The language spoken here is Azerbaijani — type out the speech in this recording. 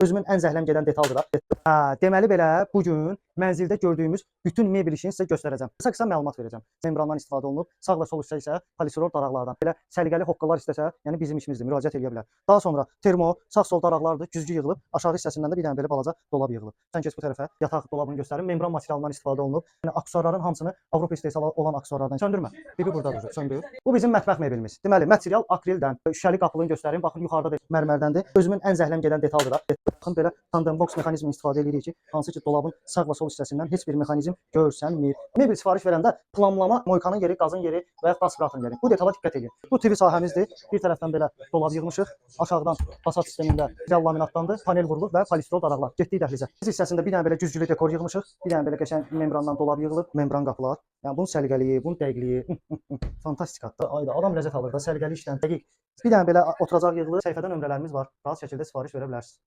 Özümün ən zəhləm gedən detaldır da. Hə, deməli belə bu gün mənzildə gördüyümüz bütün mebel işini sizə göstərəcəm. Qısa-qısa məlumat verəcəm. Membrandan istifadə olunub, sağ və sol hissə isə polistirol daraqlardan. Belə səliqəli hoqqalar istəsə, yəni bizim işimizdir, müraciət eləyə bilər. Daha sonra termo, sağ-sol daraqlardır, güzgü yığılıb, aşağı hissəsindən də bir dənə belə balaca dolab yığılıb. Sən keç bu tərəfə, yataq dolabını göstərim. Membran materialından istifadə olunub. Yəni aksesuarların hamısını Avropa istehsalı olan aksesuarlardan. Söndürmə. Bibi burada durur, söndür. Bu bizim mətbəx mebelimiz. Deməli, material akrildən. Şüşəli qapılını göstərim. Baxın, yuxarıda da mərmərdəndir. Özümün ən zəhləm gedən detaldır da. Baxın, belə tandem box mexanizmi istifadə edirik ki, hansı ki dolabın sağ və sol hissəsindən heç bir mexanizm görsənmir. Mebel sifariş verəndə planlama moykanın yeri, qazın yeri və yaxud aspiratın yeri. Bu detala diqqət edin. Bu TV sahəmizdir. Bir tərəfdən belə dolab yığmışıq. Aşağıdan fasad sistemində real laminatdandır. Panel vurulub və polistirol daraqlar. Getdik dəhlizə. Biz hissəsində bir dənə belə güzgülü dekor yığmışıq. Bir dənə belə qəşəng membrandan dolab yığılıb, membran qapılar. Yəni bunun səliqəliyi, bunun dəqiqliyi fantastikadır. Ayda adam ləzzət alır da səliqəli işlə, dəqiq. Bir dənə belə oturacaq yığılır. Səhifədə nömrələrimiz var. Rahat şəkildə sifariş verə bilərsiniz.